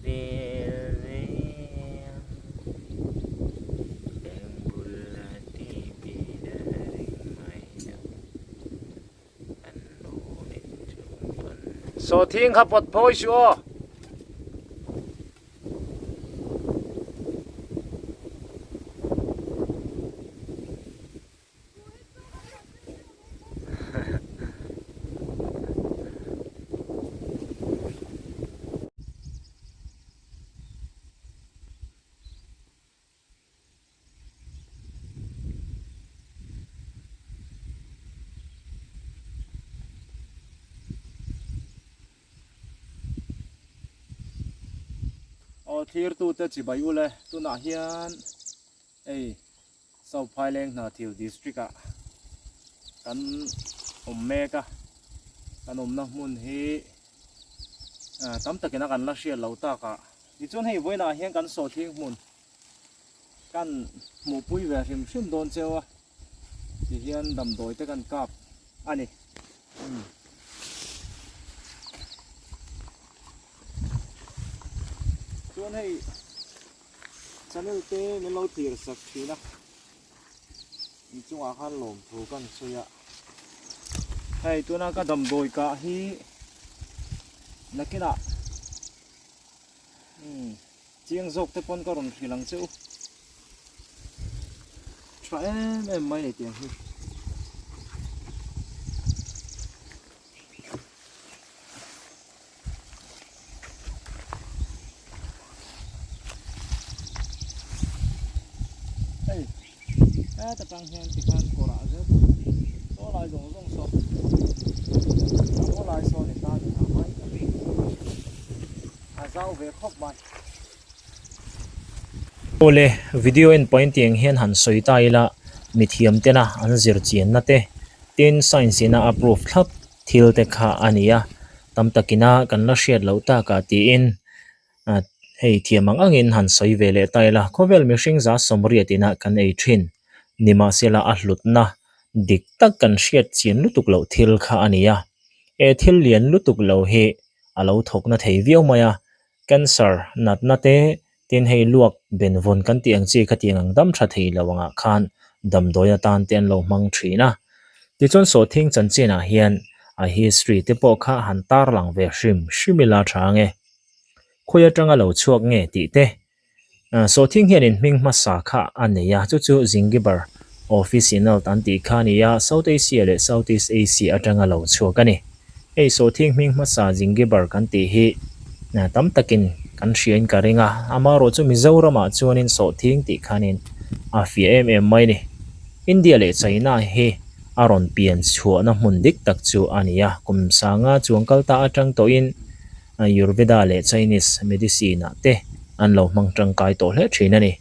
zel zel Eng bul a ti pi la reng mai lo An lawm in chung pawn. Sawhthing kha pawt phawi suh aw. Aw thlirtute chibai ule tunah hian hei South Phaileng Hnathil District ah kan awm mek a, kan awmna hmun hi tam takin a kan la hriat loh tak ah tichuan hei vawiinah hian kan sawhthing hmun kan hmuhpui ve hrim hrim dawn cheu a tihian damdawi te kan kap a ni. Chuan hei channel te min lo thlir sak thin a inchungah khan lawmthu kan sawi a hei tuna ka damdawi kah hi nakinah umm chiang zawk te pawn ka rawn hrilh ang che u tha em em mai ni tiang hi. Hei heta tang hian tikhan kawrah zet saw lai zawng zawng saw saw lai saw ni ta ni a mai a zau ve khawp mai. Awle video en pawhin tiang hian han sawi ta ila mithiam tena an zir chianna te tin science ina a proof thlap thil te kha a ni a tam takina kan la hriat loh takah tiin ah hei thiam ang angin han sawi ve leh ta ila khawvel mihring za sawmriat ina kan ei thin nimahsela a hlutna dik tak kan hriat chian lutuk loh thil kha a ni a he thil lian lutuk lo hi a lo thawk na thei viau mai a cancer natna te tin hei luak benvawn kan tih ang chi kha tiang ang dam tha thei lo angah khan damdawi atan te an lo hmang thin a tichuan sawhthing chanchinah hian a history te pawh kha han tar lang ve hrim hrim ila tha ange khawi atanga lo chhuak nge tih te sawhthing hianin hming hmasa kha a nei a chu chu Zingiber officinal an tih kha a ni a South Asia leh South East Asia atanga lo chhuak a ni. Hei sawhthing hming hmasa Zingiber kan tih hi tam takin kan hriain ka ring a, amaherawh chu Mizoramah chuanin sawhthing tih khanin a fiah em em mai a ni. India leh China hi a rawn pian chhuahna hmun dik tak chu a ni a, kum sanga chuang kal ta atang tawhin Ayurveda leh Chinese medicine ah te an lo hmang tangkai tawh hle thin a ni.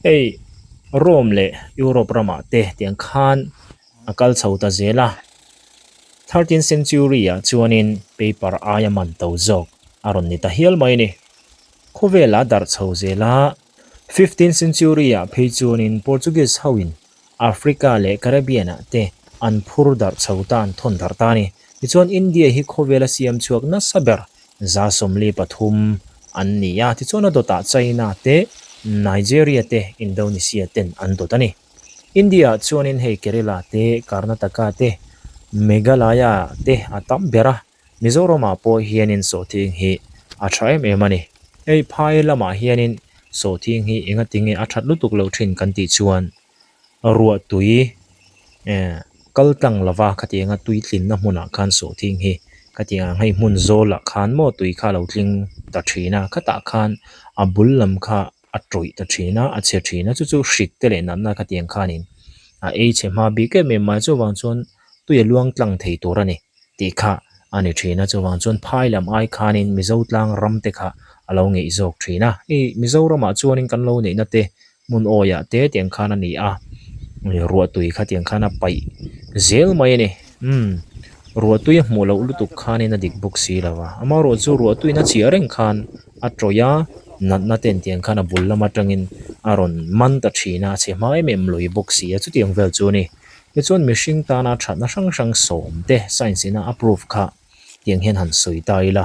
Hei Rome leh Europe ramah te tiang khan a kal chho ta zel a. Thirteenth century ah chuanin paper aia man to zawk a rawn ni ta hial mai a ni. Khawvel a darh chho zel a, fifteenth century ah phei chuanin Portuguese ho in Africa leh Caribbean ah te an phur darh chho ta an thawn darh ta a ni. Tichuan India hi khawvel a siam chhuak nasa ber 33 an ni a, tichuan a dawtah China te Nigeria te Indonesia ten an dawt a ni. India ah chuanin hei Kerala te, Karnataka te, Meghalaya te a tam ber a, Mizoramah pawh hianin sawhthing hi a tha em em a ni. Hei phai lamah hianin sawhthing hi enga tinge a that lutuk loh thin kan tih chuan ruah tui eh kal tlang lova khatianga tui tlinna hmunah khan sawhthing hi khatiang ang hei hmun zawlah khan maw tui kha a lo tling ta thin a, khatah khan a bul lam kha a tawih ta thin a, a chhe thin a, chu chu hrik te leh natna khatiang khanin a ei chhe hma bik em em mai chuvang chuan tui a luang tlang thei tur a ni tih kha a ni thin a, chuvang chuan phai lam ai khanin Mizo tlang ram te kha a lo ngeih zawk thin a, hei Mizoramah chuanin kan lo neihna te hmun awiah te tiang khan a ni a, ruahtui kha tiang khan a paih zel mai a ni umm ruahtui a hmuh loh lutuk khanin a dik bawk si lo a, amaherawhchu ruahtuiin a chhiah reng khan a tawih a, natna te intiang khan a bul lam atangin a rawn man ta thin a, a chhe hma em em lui bawk si a, chutiang vel chu a ni. Tichuan mihring tana thatna hrang hrang sawm te science ina a proof kha tiang hian han sawi ta ila.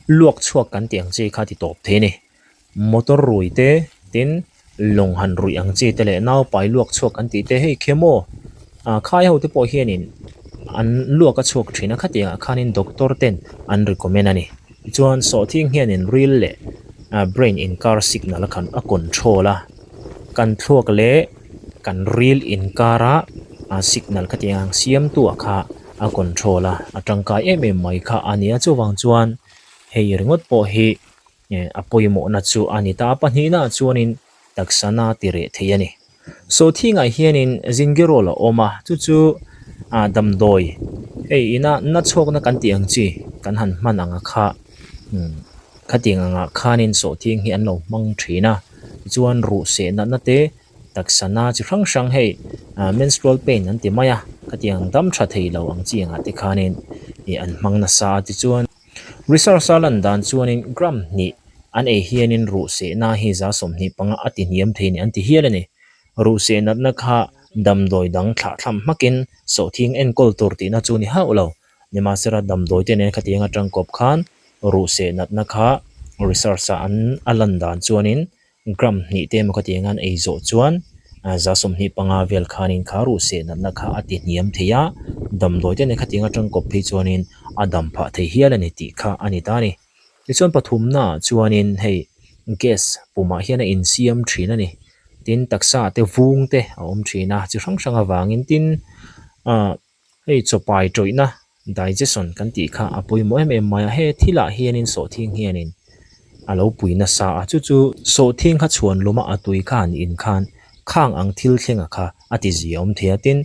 Luak chhuak kan tih ang chi kha ti tawp thei a ni. Motor rui te, tin lawng han ruih ang chi te leh naupai luak chhuak kan tih te hei khi maw ah khai ho te pawh hianin an luak a chhuak thin a khatiangah khanin doctor ten an recommend a ni. Tichuan sawhthing hianin ril leh ah brain inkar signal a khan a control a, kan thluak leh kan ril inkara ah signal khatiang ang siamtu ah kha a control a, a tangkai em em mai kha a ni a chuvang chuan hei ringawt pawh hi a pawimawhna chu a ni ta a pahnihnaah chuanin taksa na ti reh thei a ni. Sawhthingah hianin zingerol a awm a chu chu ah damdawi hei ina na chhuakna kan tih ang chi kan han hman ang a kha umm khatiang angah khanin sawhthing hi an lo hmang thin a tichuan ruh seh natna te taksa na chi hrang hrang hei ah menstrual pain an ti mai a khatiang dam tha thei lo ang chi angah te khanin ih an hmang nasa a tichuan. Research a lan dan chuanin gram hnih an ei hianin ruh sehna hi za 25 a ti hniam thei ni an ti hial a ni. Ruh seh natna kha damdawi dang thlah thlam hmakin sawhthing enkawl tur tihna chu ni hauh lo. Nimahsela damdawi te nen khatiang atang kawp khan ruh seh natna kha research ah an a lan dan chuanin Gram hnih te emaw khatiang an ei zawh chuan 25 vel khanin kha ruh seh natna kha a ti hniam thei a, damdawi te nen khatiang atang kawp phei chuanin a dam phah thei hial a ni tih kha a ni ta a ni. Tichuan pathumnaah chuanin hei gas pumah hian a insiam thin a ni. Tin taksa te vung te a awm thin a, chi hrang hrang avangin tin ah Hei chawpai tawihna digestion kan tih kha a pawimawh em em mai a, he thilah hianin sawhthing hianin a lo pui nasa a, chu chu sawhthing kha chhuan luma a tui kha han in khan khang ang thil thlenga kha a ti zia awm thei a, tin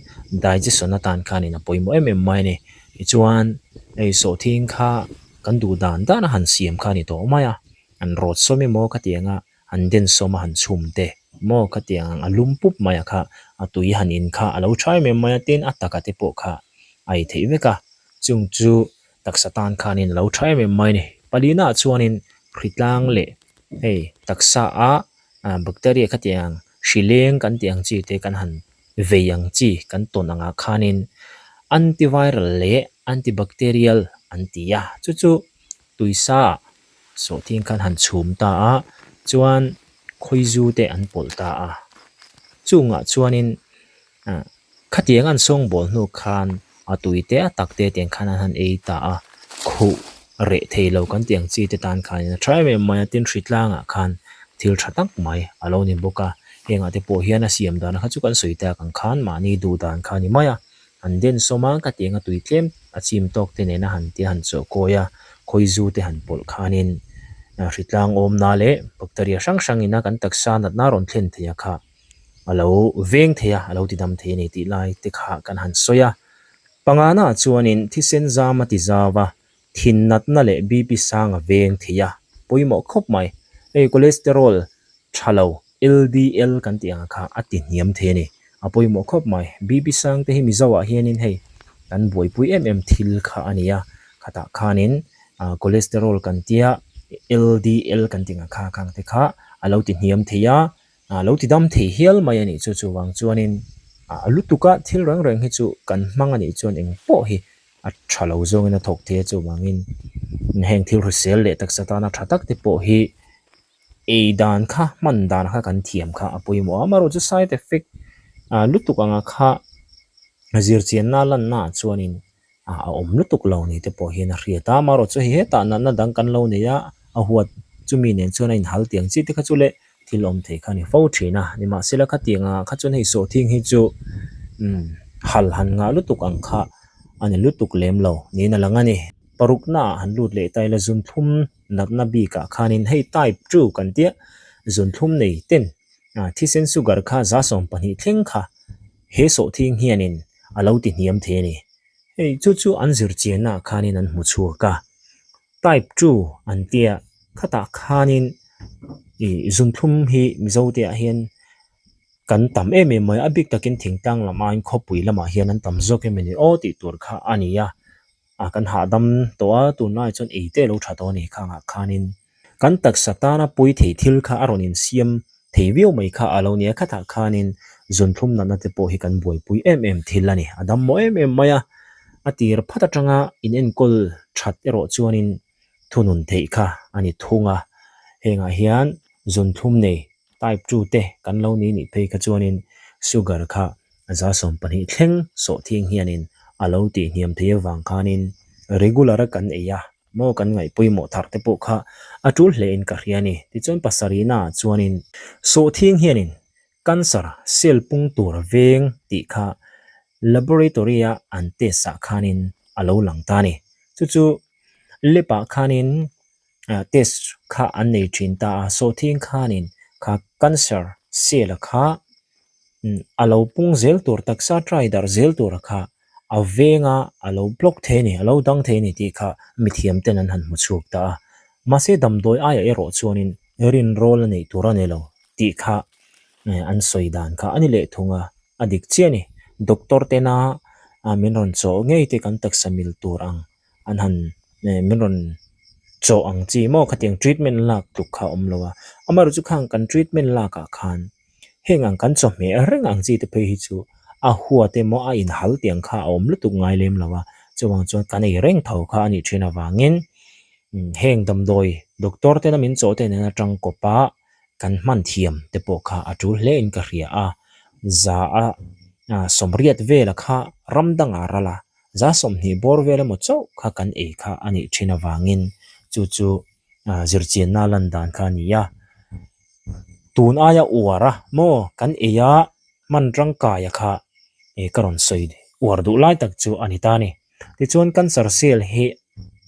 digestion atan khanin a pawimawh em em mai a ni. Tichuan hei sawhthing kha kan duh dan dan a han siam kha a ni tawh mai a, an rawt sawm emaw khatiang a han den sawm a han chhum te maw khatiang ang a lum pup mai a kha a tui han in kha a lo tha em em mai a tin a taka te pawh kha a ei theih vek a chung chu taksa tan khanin a lo tha em em mai a ni palina ah chuanin hritlang leh hei taksa a ah bacteria khatiang hri leng kan tih ang chi te kan han vei ang chi kan tawn angah khanin antiviral leh antibacterial an ti a chu chu tuisa ah Sawhthing khan han chhum ta a, chuan khawizu te an pawlh ta a. Chungah chuanin ah khatiang an sawngbawl hnu khan a tui te a tak te tiang khan an han ei ta a, khuh reh thei lo kan tih ang chi te tan khanin a tha em em mai a, tin hritlangah khan thil tha tak mai a lo ni bawk a. Hengah te pawh hian a siam dan kha chu kan sawi tak ang khan mahni duh dan kha a ni mai a. An den sawm a, ka tiang a tui tlem a chim tawk te nena han tia han chawh kawi a, khawizu te han pawlh khanin hritlang awmna leh bacteria hrang hrangin a kan taksa natna rawn thlen thei a kha a lo veng thei a, a lo tidam thei a ni tih lai te kha kan han sawi a. Pangana chuanin thisen zam a ti zau a, thin natna leh BP sang a veng thei a, pawimawh khawp mai. Hei cholesterol tha lo LDL kan tih ang kha a ti hniam thei a ni. A pawimawh khawp mai. BP sang te hi Mizo ah hianin hei kan buaipui em em thil kha a ni a, khatah khanin ah cholesterol kan tia LDL kan tih ang kha khang te kha a lo ti hniam thei a, a lo ti dam thei hial mai a nih chu. Chuvang chuanin a lutuk a thil reng reng hi chu kan hmang a nih chuan eng pawh hi a tha lo zawngin a thawk thei a chuvangin heng thil hrisel leh taksa tana tha tak te pawh hi ei dan kha hman dan kha kan thiam kha a pawimawh a amaherawhchu chu side effect ah lutuk anga kha zirchianna lanna ah chuanin ah a awm lutuk lo ni te pawh hian a hriat a amaherawhchu hei hetah natna dang kan lo nei a a huat chumi nen chuan a inhal tiang chi te kha chu leh thil awm thei kha a ni fo thin a nimahsela khatiang ah kha chuan hei sawhthing hi chu umm hal han ngah lutuk ang kha a ni lutuk lem lo niin a lang a ni. Parukna ah han lut leh ta ila zunthlum natna bikah khanin hei type 2 kan tia zunthlum nei ten ah thisen sugar kha 12% thleng kha he sawhthing hianin a lo ti hniam thei a ni. Hei chu chu an zirchianna ah khanin an hmu chhuak a. Type 2 an tia khatah khanin ih zunthlum hi Mizo te ah hian kan tam em em mai a, a bik takin thingtlang lam aiin khawpui lamah hian an tam zawk em ani aw tih tur kha a ni a. Ah kan hahdam tawh a tunlai chuan ei te lo tha tawh a ni khangah khanin kan taksa tana pawi thei thil kha a rawn insiam thei viau mai kha a lo nia khatah khanin zunthlum natna te pawh hi kan buaipui em em thil a ni a dam maw em em mai a a tir phat atanga in enkawl that erawh chuanin. thunun theih kha a ni thung a. Hengah hian zunthlum nei type 2 te kan lo ni nih phei kha chuanin sugar kha 12% thleng sawhthing hianin a lo tihhniam thei avang khanin regular a kan ei a maw kan ngaih pawimawh thar te pawh kha a tul hle in ka hria a ni. Tichuan pasarihna ah chuanin sawhthing hianin cancer cell pung tur veng tih kha laboratory a an test ah khanin a lo lang ta a ni. Chu chu lab ah khanin test kha an nei thin ta a, sawhthing khanin kha cancer cell a kha a lo pung zel tur taksa try darh zel tur a kha a veng a, a lo block thei a ni, a lo dang thei a ni tih kha mithiam ten an han hmu chhuak ta a. Mahse damdawi aiah erawh chuanin rinrawl a neih tur a ni lo tih kha an sawi dan kha a ni leh thung a, a dik chiah a ni. Doctor tena min rawn chawh ngei te kan taksa mil tur ang an han min rawn chawh ang chi maw khatiang treatment lak tluk kha a awm lo a, amaherawhchu khang kan treatment lakah khan heng ang kan chawhmeh reng ang chi te phei hi chu a huat emaw a inhal tiang kha a awm lutuk ngai lem lo a, chuvang chuan kan ei reng tho kha a nih thin avangin heng damdawi doctor tena min chawh te nen atang kawp a kan hman thiam te pawh kha a tul hle in ka hria a, za a 80 vela kha ram dangah ral a. 20% bawr vel emaw chauh kha kan ei kha a nih thin avangin chu chu zirchianna lan dan kha a ni a. Tun aia uar a maw kan ei a hman tangkaia kha ka rawn sawi uar duh lai tak chu a ni ta a ni. Tichuan cancer cell hi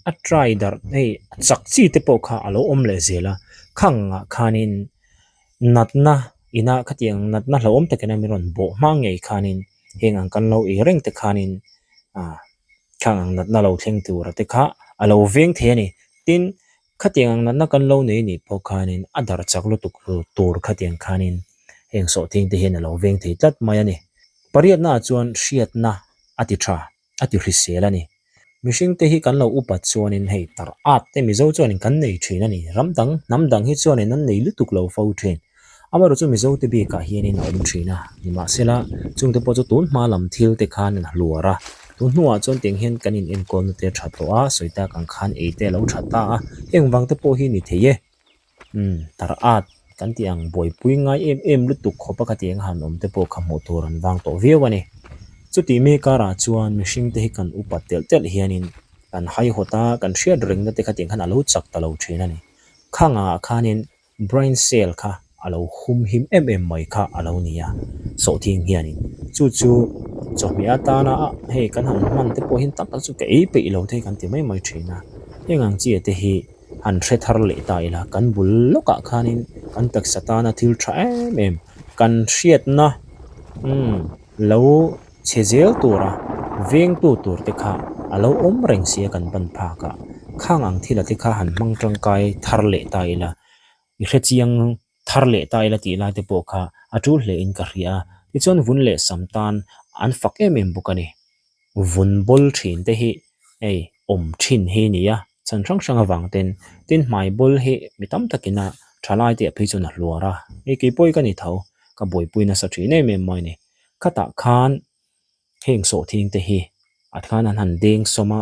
a try darh hei a chak chi te pawh kha a lo awm leh zel a, khang ah khanin natna ina khatiang natna hlauhawm takin a min rawn bawh hma ngei khanin heng ang kan lo ei reng te khanin ah khang ang natna lo thleng tura te kha a lo veng thei a ni. Tin, khatiang ang natna kan lo nei nih pawh khanin a darh chak lutuk tur khatiang khanin heng sawhthing te hian a lo veng thei tlat mai a ni. Pariatna ah chuan hriatna a ti tha. a ti hrisel a ni. Mihring te hi kan lo upat chuanin hei tar at te Mizo chuanin kan nei thin a ni. Ram dang, hnam dang hi chuanin an nei lutuk lo fo thin. Amaherawh chu Mizo te bikah hianin a awm thin a, nimahsela chungte pawh chu tun hma lam thil te khan an hluar a. Tun hnuah chuan tiang hian kan in enkawlna te a tha tawh a, sawi tak ang khan ei te a lo tha ta a, heng vang te pawh hi ni thei e. Umm tar at kan tih ang buaipui ngai em em lutuk khawp a khatiang a han awm te pawh kha hmuh tur an vang tawh viau a ni. Chutih mi karah chuan mihring te hi kan upat telh telh hianin kan haihawt a, kan hriat rengna te khatiang khan a lo chak ta lo thin a ni. Khangah khanin brain cell kha a lo hum him em em mai kha a lo ni a, sawhthing hianin chu chu chawhmeh atana hei kan han hman te pawh hian tak tak chu ka ei peih lo te hi kan ti mai mai thin a, heng ang chi te hi han hre thar leh ta ila kan bul lawkah khanin kan taksa tana thil tha em em kan hriatna umm lo chhe zel tura vengtu tur te kha a lo awm reng sia kan ban phak a, khang ang thila te kha han hmang tangkai thar leh ta ila i hrechiang thar leh ta ila tih lai te pawh kha a tul hle in ka hria a, tichuan vun leh sam tan an fak em em bawk a ni. Vun bawl thin te hi hei awm thin hi a ni a, chhan hrang hrang avang ten tin hmai bawl hi mi tam takin a tha lai te ah phei chuan a hluar a, hei keipawh hi ka ni tho ka buaipui nasa thin em em mai a ni. Khatah khan heng sawhthing te hi a khan an han deng sawm a,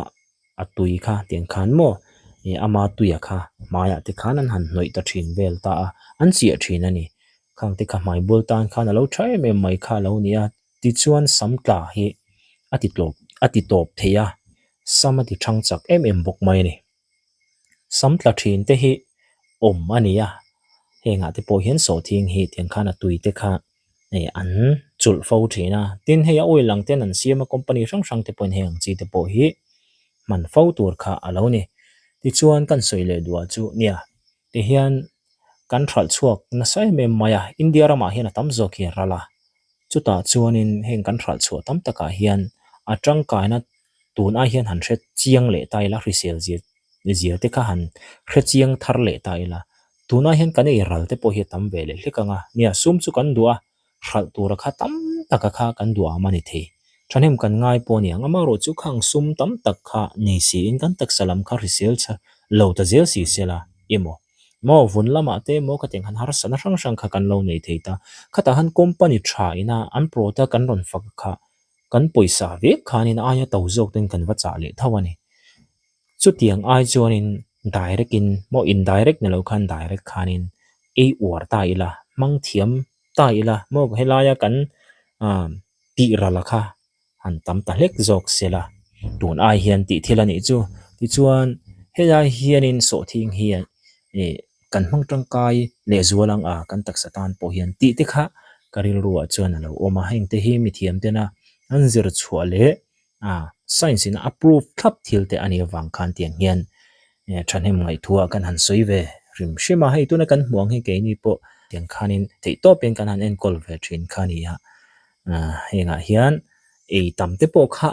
a tui kha tiang khan maw ih ama tuia kha hmaiah te khan an han hnawih ta thin vel ta a, an chiah thin a ni. Khang te kha hmai bul tan khan a lo tha em em mai kha a lo ni a, tichuan sam tla hi a ti tlawp a ti tawp thei a, sam a ti thang chak em em bawk mai a ni. Sam tla thin te hi awm a ni a, hengah te pawh hian sawhthing hi tiang khan a tui te kha hei an chulh fo thin a, tin hei a oil ang ten an siam a company hrang hrang te pawhin heng ang chi te pawh hi hman fo tur kha a lo ni. Tichuan kan sawi leh duah chu nia tihian kan hralh chhuak nasa em em mai a, India ramah hian a tam zawk hi a ral a, chutah chuanin heng kan hralh chhuah tam takah hian a tangkaina tun ai hian han hre chiang leh ta ila hrisel zia zia te kha han hre chiang thar leh ta ila tunah hian kan ei ral te pawh hi a tam ve leh hlek ang a nia sum chu kan duh a hralh tura kha tam taka kha kan duh am a ni thei thahnem kan ngai pawh a ni ang amaherawh chu khang sum tam tak kha nei siin kan taksa lam kha hrisel chha lo ta zel si sela emaw maw vun lamah te emaw khatiang han harsatna hrang hrang kha kan lo nei thei ta khatah han company tha ina an product an rawn fak kha kan pawisa vek khanin aia to zawk ten kan va chah leh tho a ni. Chutiang ai chuanin. Direct in maw indirect ni lo khan direct khanin ei uar ta ila hmang thiam ta ila maw helaia kan ah tih ral kha han tam ta hlek zawk se la tun ai hian tih thil a nih chu tichuan helai hianin sawhthing hi ih kan hmang tangkai leh zual ang a kan taksa tan pawh hian tih te kha ka rilru ah chuan a lo awm a heng te hi mithiam tena an zir chhuah leh ah science in a approve thlap thil te a nih avang khan tiang hian thahnem ngaihtuah kan han sawi ve hrim hrim a hei tuna kan hmuh ang hi keini pawh tiang khanin theih tawpin kan han enkawl ve thin kha a ni a ah hengah hian ei tam te pawh kha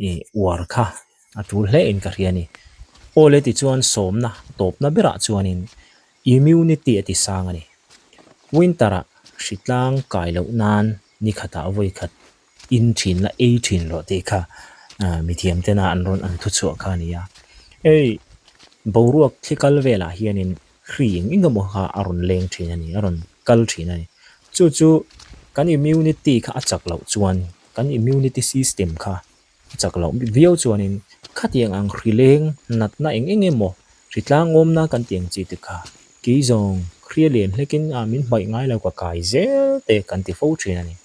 ih uar kha a tul hle in ka hria a ni awle tichuan sawmna tawpna berah chuanin immunity a ti sang a ni winter ah hritlang kai loh nan ni khatah vawi khat in thin la ei thin rawh tih kha ah mithiam tena an rawn an thu chhuah kha a ni a hei boruak thli kal velah hianin hri eng eng emaw kha a rawn leng thin a ni a rawn kal thin a ni chu chu kan immunity kha a chak loh chuan kan immunity system kha a chak loh viau chuanin khatiang ang hri leng natna eng eng emaw hri tlangawmna kan tih ang chi te kha kei zawng hria lian hlekin ah min hmaih ngai lo ka kai zel te kan ti fo thin a ni.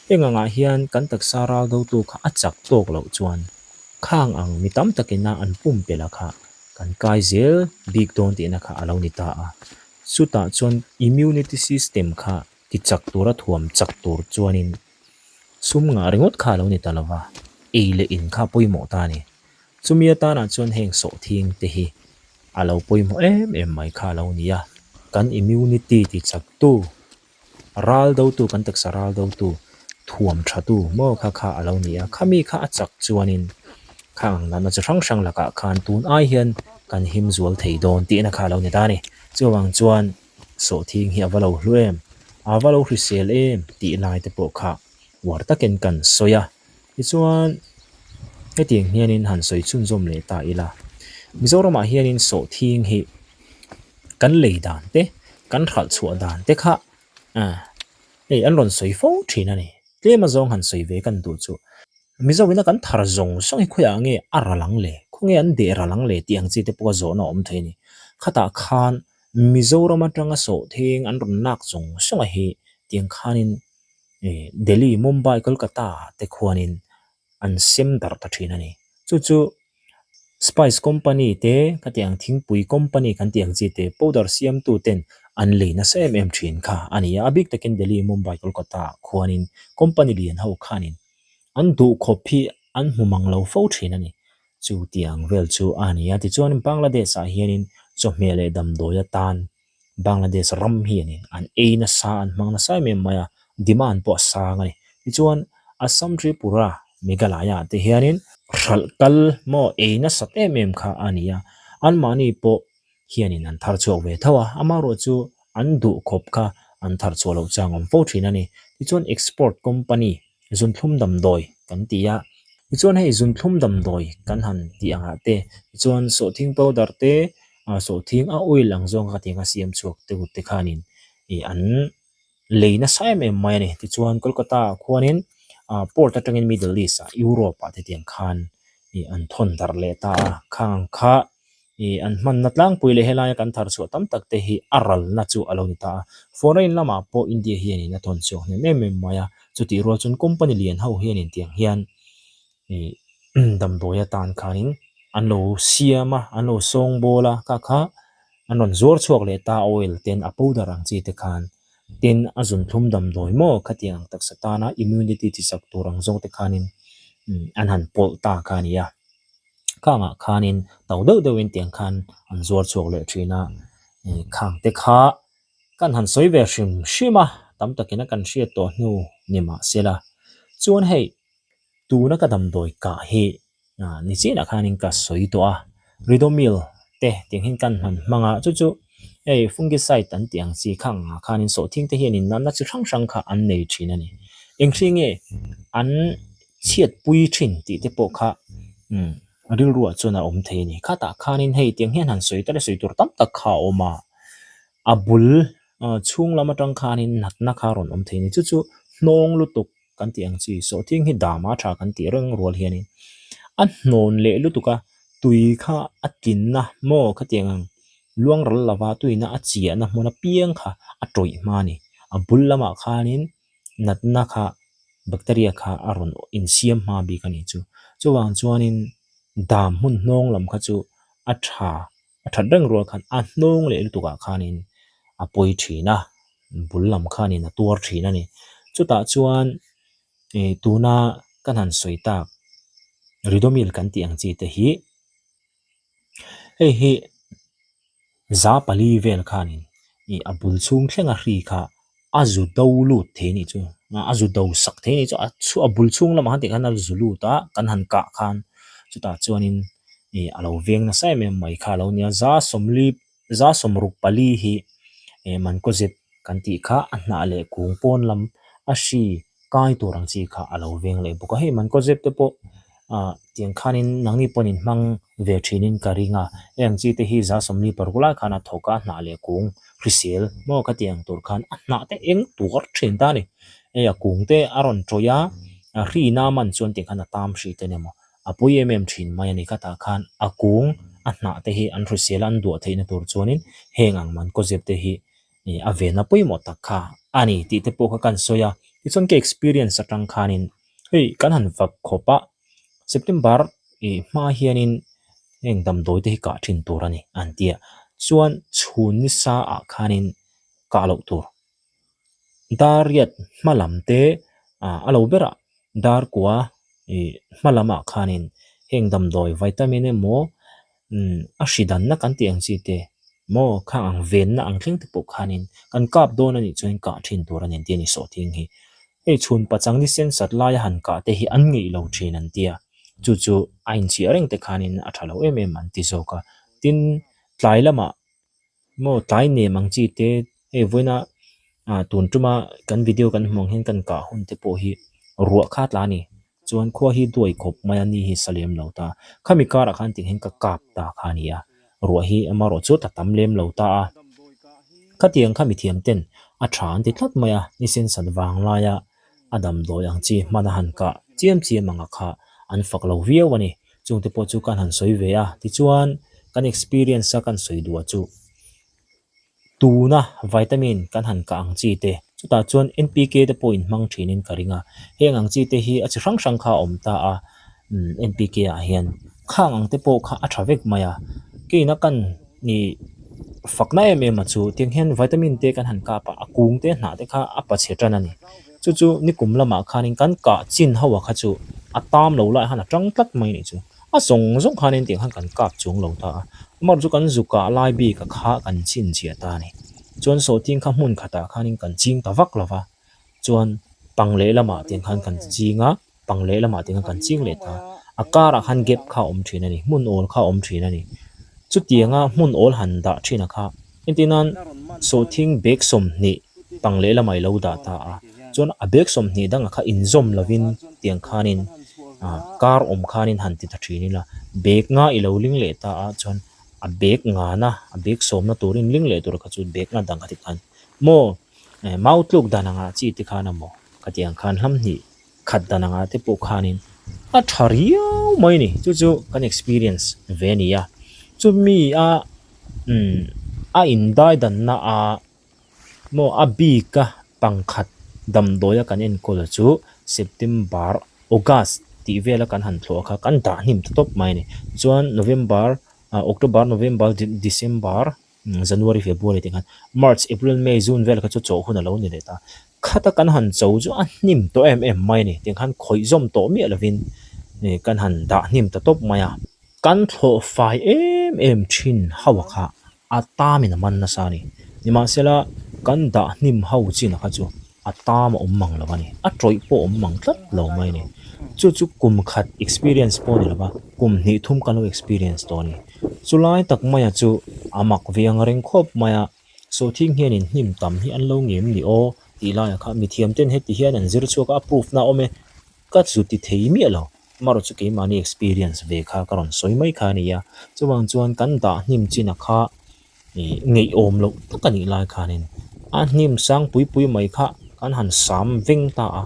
Heng angah hian kan taksa ral dotu kha a chak tawk loh chuan khang ang mi tam takina an pumpelh a kha kan kai zel bik dawn tihna kha a lo ni ta a. Chutah chuan immunity system kha ti chak tura thuam chak tur chuanin sum ngah ringawt kha a lo ni ta lo va, ei leh in kha pawimawh ta a ni. Chumi atanah chuan heng sawhthing te hi a lo pawimawh em em mai kha a lo ni a, kan immunity ti chaktu, ral dotu, kan taksa ral dotu, thuam thatu maw kha kha a lo ni a, khami kha a chak chuanin khang ang natna chi hrang hrang lakah khan tun ai hian kan him zual thei dawn tihna kha a lo ni ta a ni. Chuvang chuan sawhthing hi a va lo hlu em, a va lo hrisel em tih lai te pawh kha uar takin kan sawi a. Tichuan, hetiang hianin han sawi chhunzawm leh ta ila, Mizoramah hianin sawhthing hi kan lei dan te, kan hralh chhuah dan te kha hei an rawn sawi fo thin a ni. Tlem azawng han sawi ve kan duh chu Mizoina kan thar zawng zawng hi khawiah nge a ral ang le, khawnge an deh ral ang le tih ang chi te pawh a zawhna a awm thei a ni. Khatah khan Mizoram atanga sawhthing an rawn lak zawng zawng a hi tiang khanin ih Delhi, Mumbai, Kolkata te khuanin an sem darh ta thin a ni. Chu chu spice company te ka tih ang thingpui company kan tih ang chi te powder siamtu ten an lei nasa em em thin kha a ni a. A bik takin Delhi, Mumbai, Kolkata khuanin company lian ho khanin an duhkhawp hi an hmu mang lo fo thin a ni. Chu tiang vel chu a ni a. Tichuan Bangladesh ah hianin chawhmeh leh damdawi atan Bangladesh ram hianin an ei nasa an hmang nasa em em mai a, demand pawh a sang a ni. Tichuan Assam Tripura Meghalaya te hianin hralh kal maw ei nasat em em kha a ni a, anmahni pawh hianin an thar chhuak ve tho a, amaherawh chu an duh khawp kha an thar chhuah loh chang awm fo thin a ni. Tichuan export company zunthlum damdawi kan ti a, tichuan hei zunthlum damdawi kan han tih angah te tichuan sawhthing powder te ah sawhthing a oil ang zawng kha tiang a siam chhuak te kut te khanin ih an lei nasa em em mai a ni. Tichuan Kolkata ah khuanin ah port atangin Middle East ah Europe ah te tiang khan ih an thawn darh leh ta a, khang ang kha ih an hmanna tlangpui leh helaia kan thar chhuah tam tak te hi a ralna chu a lo ni ta a. Foreign lamah pawh India hianin a thawn chhuak hnem em em mai a, chutih rual chuan company lian ho hianin tiang hian ih damdawi atan khanin an lo siam a, an lo sawng bawl a, kha kha an rawn zuar chhuak leh ta a oil ten a powder ang chi te khan tin a zunthlum damdawi maw khatiang ang taksa tana immunity chi chak tur ang zawng te khanin an han pawlh ta kha a ni a. Khangah khanin to deuh deuhin tiang khan an zuar chhuak leh thin a, ih khang te kha kan han sawi ve hrim hrim a, tam takin a kan hriat tawh hnu ni mah se la. Chuan hei tuna ka damdawi kah hi ah ni chianah khanin ka sawi tawh a, Ridomil te tiang hian kan han hmang a, chu chu hei fungicide an tih ang chi khang ah khanin sawhthing te hianin natna chi hrang hrang kha an nei thin a ni. Eng hri nge an chhiatpui thin tih te pawh kha umm rilruah chuan a awm thei a ni. Khatah khanin hei tiang hian han sawi tala sawi tur tam tak kha a awm a, a bul chhung lam atang khanin natna kha a rawn awm thei a ni. Chu chu hnawng lutuk kan tih ang chi sawhthing hi dama tha kan tih reng rual hianin a hnawn leh lutuk a. Tui kha a tlinna maw khatiang ang luang ral lova tuina a chiahna hmun apiang kha a tawih hma a ni. A bul lamah khanin natna kha bacteria kha a rawn insiam hma bik a nih chu. Chuvang chuanin dam hmun hnawng lam kha chu a tha a that reng rual khan a hnawng leh lutukah khanin a pawi thin a, bul lam khanin a tuar thin a ni. Chutah chuan ih tuna kan han sawi tak Ridomil kan tih ang chi te hi hei hi za pali vel khanin ih a bul chhung thleng a hri kha a zu do lut thei anih chu a zu do sak thei anih chu a chhu a bul chhung lamah khan tih khan a zu lut a kan han kah khan chutah chuanin ih a lo veng nasa em em mai kha a lo nia za sawmli za sawmruk pali hi ih mankozep kan tih kha a hnah leh kung pawn lam a hri kai tur ang chi kha a lo veng leh bawk a hei mankozep te pawh ah tiang khanin nangni pawhin in hmang ve thinin ka ring a hei ang chi te hi za sawmli paruk lai khan a thawk a hnah leh kung hrisel maw khatiang tur khan a hnah te eng tuar thin ta a ni hei a kung te a rawn tawih a a hrina a man chuan tiang khan a tam hrih te ania maw a pui em em thin mai a ni khatah khan a kung a hnah te hi an hrisel a an duah theihna tur chuanin heng ang mankozep te hi ih a venna pawimawh tak kha a ni tih te pawh kha kan sawi a tichuan ka experience atang khanin hei kan han vak khawp a September ih hma hianin heng damdawi te hi kah thin tur a ni an ti a chuan chhun nisa ah khanin kah loh tur dar riat hma lam te ah a lo berah dar kua ih hma lamah khanin heng damdawi vitamin emaw umm a hri danna kan tih ang chi te maw khang ang venna ang thleng te pawh khanin kan kap dawn a nih chuan kah thin tur a ni an ti a ni sawhthing hi. Hei chhun pachang ni sen sat laia han kah te hi an ngeih lo thin an ti a, chu chu a inchhiah reng te khanin a tha lo em em an ti zawk a. Tin, tlai lamah maw tlai nem ang chi te hei vawiina ah tun tuma kan video kan hmuh ang hian kan kah hun te pawh hi ruah kha tla a ni. Chuan khua hi duai khawp mai a ni hi sa lem lo ta. Khami karah khan tih hian ka kap ta kha a ni a, ruah hi amarawh chu ta tam lem lo ta a. Khatiang kha mithiam ten a tha an ti tlat mai a, ni sen sat vang laia a damdawi ang chi hman a han kah chiam chiam anga kha an fak lo viau a ni. Chungte pawh chu kan han sawi ve a, tichuan kan experience a kan sawi duah chu. Tuna vitamin kan han kah ang chi te, chutah chuan NPK te pawh inhmang thinin ka ring a, heng ang chi te hi a chi hrang hrang kha a awm ta a, umm NPK ah hian khang ang te pawh kha a tha vek mai a, keina kan ih fakna em em a chu tiang hian vitamin te kan han kap a, a kung te hnah te kha a pachhe tan a ni, chu chu nikum lamah khanin kan kah chin ho a kha chu a tam lo lai khan a tang tlat mai a nih chu. A zawng zawng khan engtiang khan kan kap chuang lo ta a, amaherawhchu chu kan zu kah lai bik a kha kan chhinchhiah ta a ni. Chuan sawhting kha hmun khatah khanin kan ching ta vak lo va, chuan pang leh lamah tiang khan kan ching a, pang leh lamah tiang khan kan ching leh ta a, a karah khan gap kha a awm thin a ni, hmun awl kha a awm thin a ni. Chutianga hmun awl han dah thin a kha Entir nan sawhthing bag 20 pang leh lamah i lo dah ta a, chuan a bag 20 dangah kha inzawm lovin tiang khanin ah kar awm khanin han ti ta thin ila, bag nga i lo ling leh ta a, chuan a bag ngana a bag sawmna turin ling leh tur kha chu bag nga dang kha ti khan maw mau tluk dan anga chi te khan a maw khatiang khan hlam hnih khat dan anga te pawh khanin a tha riau mai a ni chu chu kan experience ve a ni a chumi a umm a indai danna a maw a bik a pangkhat damdawi a kan enkawl chu September August tih vel a kan han thlawh kha kan dah hnim ta tawp mai a ni chuan November ah October November December. January, February te khan March, April, May, June vel kha chu chawh hun a lo ni leh ta. Khata kan han cho chu a hnim tawh em em mai a ni. Tiang khan khawih zawm tawh miah lovin kan han dah hnim ta tawp mai a. Kan thlawh fai em em thin ho a kha a tamin a man nasa a ni. Nimahsela kan dah hnim ho chin a kha chu a tam a awm mang lo a ni. A tawih pawh a awm mang tlat lo mai a ni. Chu chu kum khat experience pawh a ni lo va, kum hnih thum kan lo experience tawh a ni. Chulai tak maia chu a mak ve ang reng khawp mai a, Sawhthing hianin hnim tam hi an lo ngem ni aw tih laiah kha mithiam ten heti hian an zir chhuak a, a proof na a awm e. Ka zu ti thei miah lo. Amaherawh chu keimahni experience ve kha ka rawn sawi mai kha a ni a. Chuvang chuan kan dah hnim chin a kha ih ngeiawm loh tak a nih lai khanin a hnim sang pui pui mai kha kan han sam veng ta a,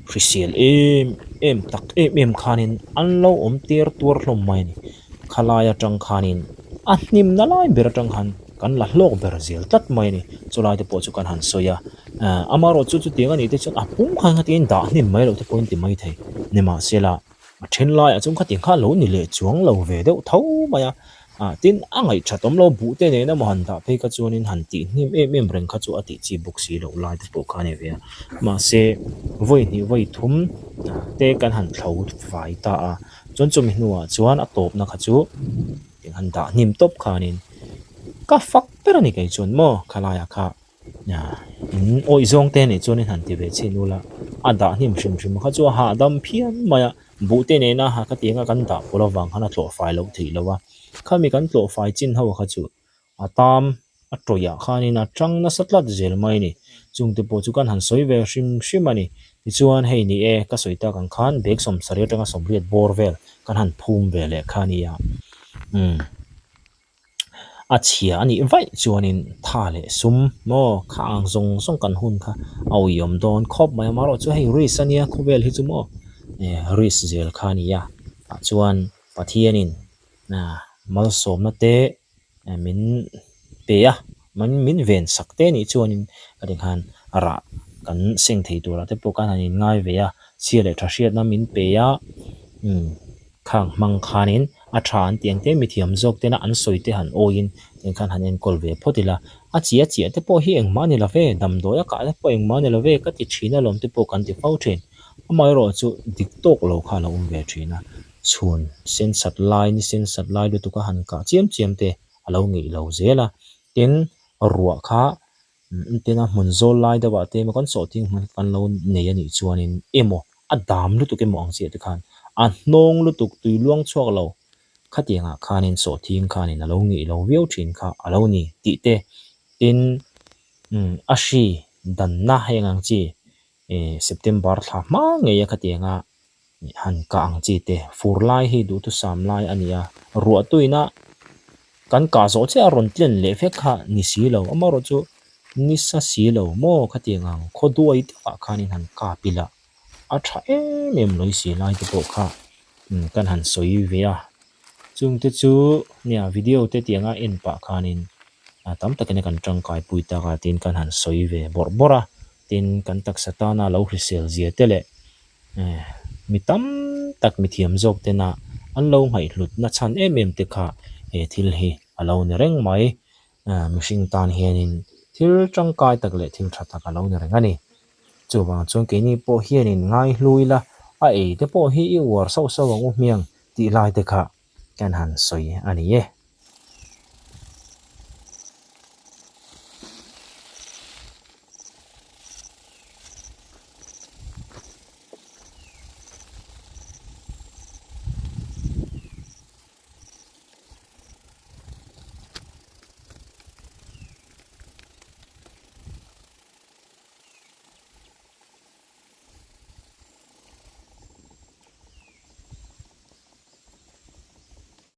hrisel em em tak em em khanin an lo awm tir tuar hlawm mai a ni. Khalai atang khanin a hnimna lai ber atang khan kan la hlawk ber zel tlat mai a ni. Chulai te pawh chu kan han sawi a, amaherawh chu chutiang a nih te chuan a pum khan khatin dah hnim mai loh te pawhin ti mai thei. Nimahsela a then laiah chuan khatiang kha a lo ni leh chuang lo ve deuh tho mai a, tin a ngaihthat awm lo buh te nen emaw han dah phei kha chuanin han tih hnim em em reng kha chu a tih chi bawk si loh lai te pawh kha a ni ve a. Mahse vawi hnih vawi thum te kan han thlo fai ta a. Chuan chumi hnuah chuan a tawpna kha chu eng han dah hnim tawp khanin ka fak ber a ni kei chuan maw khalaiah kha in awih zawng te nih chuan in han ti ve chhin ula a dah hnim hrim hrim kha chu a hahdam phian mai a buh te nena ha ka tianga kan dah pawlh avang khan a tlawh fai loh theih loh a khami kan tlawh fai chin ho kha chu A tam a tawihah khanin a tang nasa tlat zel mai a ni. Chungte pawh chu kan han sawi ve hrim hrim a ni. Tichuan hei ni e, ka sawi tak ang khan bag sawmsarih atanga sawmriat bawr vel kan han phum ve leh kha a nia. Umm a chhia a nih vaih chuanin tha leh sum maw kha ang zawng zawng kan hun kha a uiawm dawn khawp mai a. Amaherawhchu hei risk a nia khawvel hi chu maw risk zel kha a nia. Tah chuan Pathianin malsawmna te min pe a min ven sak te nih chuanin ka ti khan rah kan seng thei turah te pawh khan han in ngai ve a chhia leh tha hriatna min pe a umm khang hmang khanin a tha an tih ang te mithiam zawk tena an sawi te han awiin tiang khan han enkawl ve phawt ila a chiah chiah te pawh hi engmah a ni lo ve damdawi a kah te pawh engmah a ni lo ve ka ti thin alawm te pawh kan ti fo thin amaherawhchu dik tawk lo kha a lo awm ve thin a. Chhun sen sat lai ni sen sat lai lutuk a han kah chiam chiam te a lo ngeih lo zel a, tin ruah kha tin a hmun zawl lai deuh ah te emaw kan sawh thing hmun kan lo nei a nih chuanin emaw a dam lutuk emaw ang chiah te khan a hnawng lutuk tui luang chhuak lo khatiang ah khanin sawh thing khanin a lo ngeih lo viau thin kha a lo ni tih te tin a hri danna heng ang chi September thla hma ngei a khatiang a han kah ang chi te fur lai hi duhthusam lai a ni a ruah tuina kan kah zawh chiah a rawn tlen leh vek kha ni si lo amaherawh chu nisa si lo maw khatiang ang khaw duai deuhah khanin han kap ila a tha em em lawi si lai te pawh kha kan han sawi ve a chungte chu nia video te tianga en pah khanin tam takin kan tangkai pui tak a tin kan han sawi ve bawrh bawrh a tin kan taksa tana lo hrisel zia te leh mi tam tak mi thiam zawk tena an lo ngaihhlut na chhan em em te kha he thil hi a lo ni reng mai mihring tan hianin thil tangkai tak leh thil tha tak a lo ni reng a ni. Chuvang chuan keini pawh hianin ngaihlu ila a ei te pawh hi i uar sauh sauh ang u hmiang tih lai te kha kan han sawi a ni e.